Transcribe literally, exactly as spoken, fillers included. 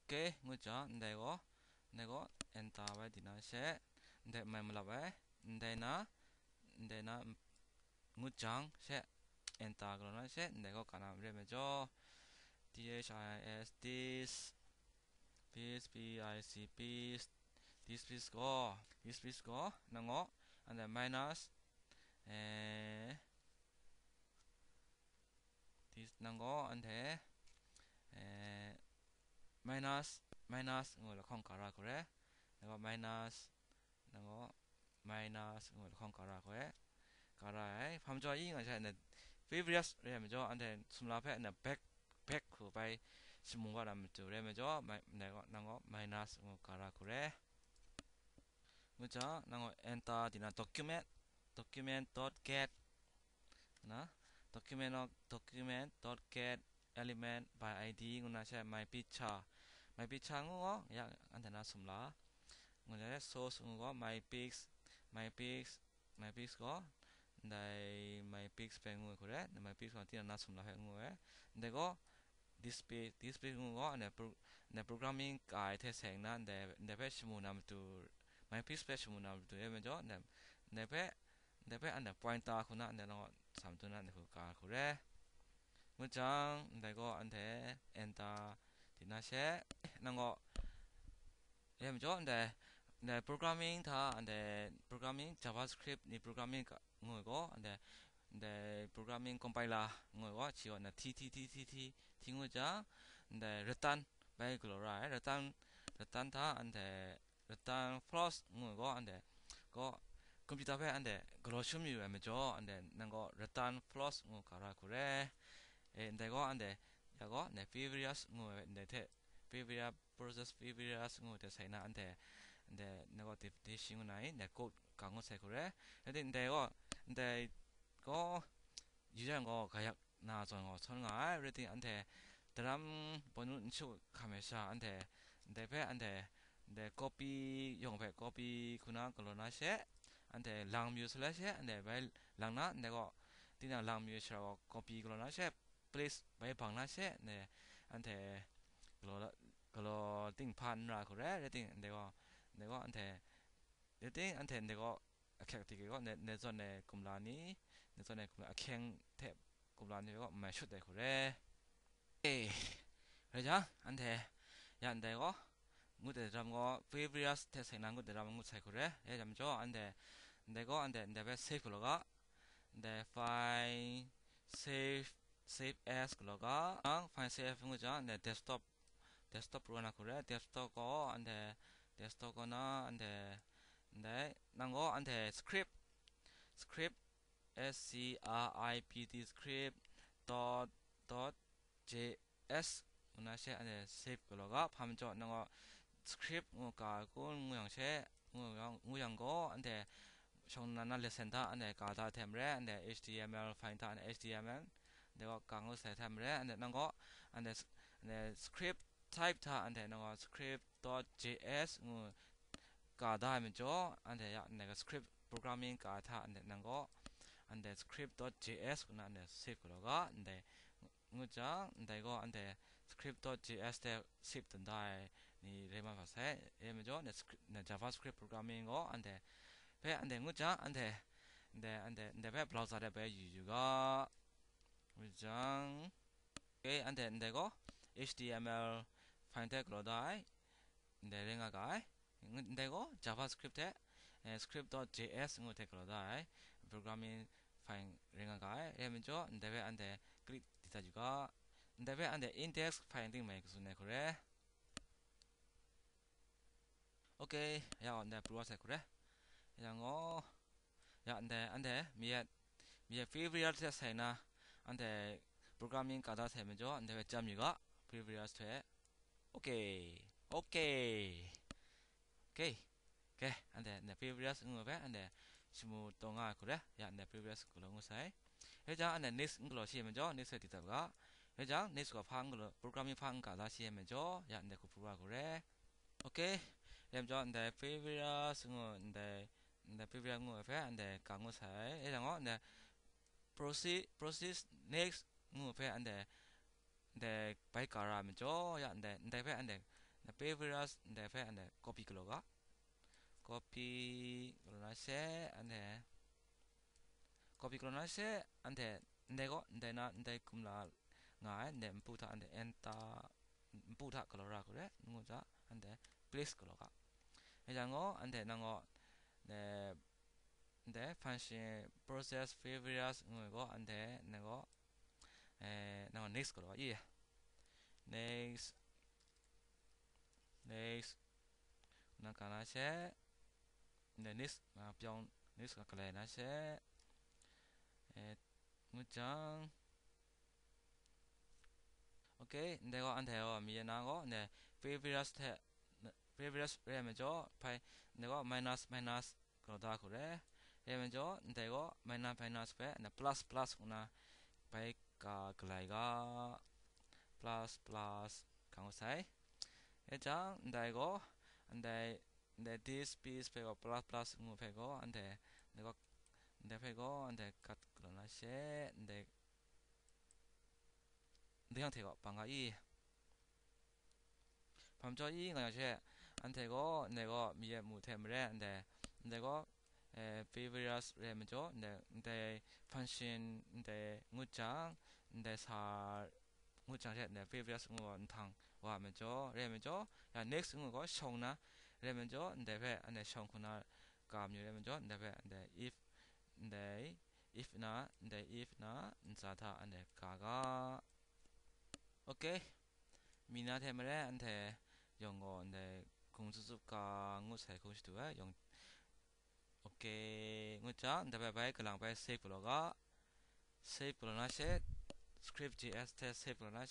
Ok, ngut jang, ndai gaw, ndai gaw enter bai di na she, ndai mai malap ai, ndai na, ndai na, ngut jang she, enter galaw na she, ndai gaw ka na re me jaw, T H I S, this, this, P I C, this, this, this gaw, this, this gaw, nang gaw, and then minus, eh, this nang gaw, and then, eh, minus, minus, ngu lahkawng ka ra hku re, nang gaw, minus, nang gaw, minus ngu lahkawng ka ra hku e, ka ra ai. Hpa majaw i nga sha na previous re ai majaw, anhte sumla hpe na back, back hku bai shamu wa na matu re ai majaw, mai-, nang gaw, nang gaw minus ngu ka ra hku re. Ngu jang, nang gaw enter di na document, document dot get, na, document of, document dot get element by I D ngu na she, my picture, my picture ngu gaw, ya, anhte na sumla. Ngu na she, source ngu gaw, my pics, my pics, my pics gaw, ndai my pics pen ngu ai hku re, ndai my pics gaw, tinang na sumla hpe ngu ai. Ndai gaw, display, display ngu gaw, ndai pro-, ndai programming ka ai hte seng na, ndai, ndai hpe shamu na matu, my pics hpe shamu na matu, e me jaw, ndai, ndai hpe, ndai hpe anhte pointer hku na, ndai nang gaw sa matu na, ndai hku ka hku re. Ngu jang, ndai gaw anhte enter di na she, nang gaw, e me jaw, ndai, ndai programming hta, ndai programming, JavaScript ni programming ka, ngu ai gaw, ndai, ndai programming compiler ngu ai gaw, shi gaw na T T T T T T ngu jang, ndai return bai galaw ra ai, return, return hta anhte return false ngu ai gaw, anhte gaw, computer hpe anhte galaw shum yu ai majaw, anhte nang gaw return false ngu ka ra hku re. E, ndai gaw anhte, ya gaw, ndai previous ngu ai, ndai hte, previous, process previous ngu hte sai na anhte, ndai nang gaw ti, ti shi ngu na i, ndai code ka ngut sai hku re. Rai timung, ndai gaw, ndai gaw, yu yang gaw, gayak na zawn gaw sawn nga ai, rai timung, anhte daram bawnu n shu hkam ai sha, anhte ndai hpe, anhte ndai copy yawng hpe copy hku na galaw na she, anhte lang mayu sa la she, anhte bai lang na, ndai gaw, tinang lang mayu ai sha gaw copy galaw na she, place bai bang na she, ndai anhte galaw la, galaw ting hpa n ra hku re, rai timung, ndai gaw, ndai gaw anhte, rai timung, anhte ndai gaw, ahkyek hte gaw, ndai, ndai zawn ai kumla ni, ndai zawn ai kumla ahkyeng hte kumla ni gaw n mai shut ai hku re. E, rai jang, anhte, ya ndai gaw, ngut ai daram gaw, previous hte seng na ngut ai daram ngut sai hku re. E jang majaw, anhte, ndai gaw, anhte, ndai hpe save galaw ga, ndai file save, save as galaw ga, file save ngut jang, ndai desktop, desktop run a hku re, desktop gaw anhte, desktop gaw na anhte, ndai, nang gaw anhte script, script, S C R I P T, script, dot, dot, J S, ngu na she anhte save galaw ga, hpa majaw nang gaw script ngu ga ai kun ngu yang she, ngu yang, ngu yang gaw, anhte shawng nnan na lesson hta anhte ka da ai hte maren, anhte H T M L file hta anhte H T M L, anhte gaw ka ngut sai hte maren, anhte nang gaw, anhte s-, anhte script type hta anhte nang gaw script dot J S ngu ka da ai majaw, anhte ya, anhte gaw script programming ka ai hta anhte nang gaw, anhte script dot J S ngu na anhte save galaw ga, anhte ngut jang, ndai gaw anhte script dot J S hte save dun da ai ni rai mat hpa sai. Rai majaw, ndai script, ndai JavaScript programming gaw anhte hpe anhte ngut jang, anhte, ndai, anhte, ndai hpe browser de bai yu yu ga. Ngut jang, ok, anhte ndai gaw H T M L file hte galaw da ai, ndai rai nga ga ai. Ngu-, ndai gaw JavaScript hte, eh, script dot J S ngu hte galaw da ai programming file rai nga ga ai. Rai majaw, ndai hpe anhte click di dat yu ga. Ndai hpe anhte index file ting mai katsun ai hku re. Ok, ya gaw, ndai pru wa sai hku re. Ya gaw, ya ndai, anhte, mi yet, mi yet previous hte sai na, anhte programming ka da sai majaw, ndai hpe jam yu ga, previous hte. Ok, ok, ok, ok, anhte, anhte previous ngu hpe, anhte shamu taw nga ai hku re, ya, anhte previous galaw ngu sai. Rai jang, anhte next n galaw shi ai majaw, next hpe di dat ga. Rai jang, next gaw hpa n galaw, programming hpa n ka da shi ai majaw, ya, anhte hku pru wa hku re. Ok, rai majaw, ndai previous ngu, ndai, ndai previous ngu ai hpe, anhte ka ngut sai. Rai jang gaw, ndai proceed, proceed next ngu ai hpe, anhte, ndai bai ka ra ai majaw, ya, ndai, ndai hpe, anhte, na pe virus ndai hpe anhte copy galaw ga. Copy galaw na she anhte copy galaw na she anhte ndai gaw ndai na ndai kumla nga ai ndai npu hta anhte enter npu hta galaw ra hku re ngu ja anhte place galaw ga. E jang gaw anhte nang gaw ndai function process various ngu gaw anhte nang gaw eh, nang next galaw i. Next, next, nang ka na she, the next, uh, pyong, next ka kalai na she, eh, ngut jang. Okay, ndai gaw anhte gaw mi na gaw, ndai previous hte, previous re majaw, pai, ndai gaw minus, minus, galaw da hku re. Re majaw, ndai gaw minus minus hpe na plus plus ngu na bai ka galai ga, plus plus ka ngu sai. E jang, ndai gaw, ndai, ndai this piece hpe gaw plus plus ngu hpe gaw, anhte, ndai gaw, ndai hpe gaw, anhte cut galaw na she, ndai, ndai yang hte gaw, bang ga i. Hpam jaw i nga yang she, anhte gaw, ndai gaw, mi e mu hte maren, ndai, ndai gaw, eh, previous re majaw, ndai, ndai function, ndai ngut jang, ndai sa ngut jang she, ndai previous ngu nhtang wa majaw, re majaw, ya next ngu gaw shawng na, re majaw, ndai hpe, anhte shawng hku na, ka mayu re majaw, ndai hpe, ndai if, ndai if na, ndai if na, ntsa hta, anhte ka ga. Okay. Mi na hte maren anhte yawng gaw ndai hkung zup zup ka ngut sai hkung shadu ai yawng. Okay, ngut jang, ndai bai bai kalang bai save galaw ga. Save galaw na she, script J S hte save galaw na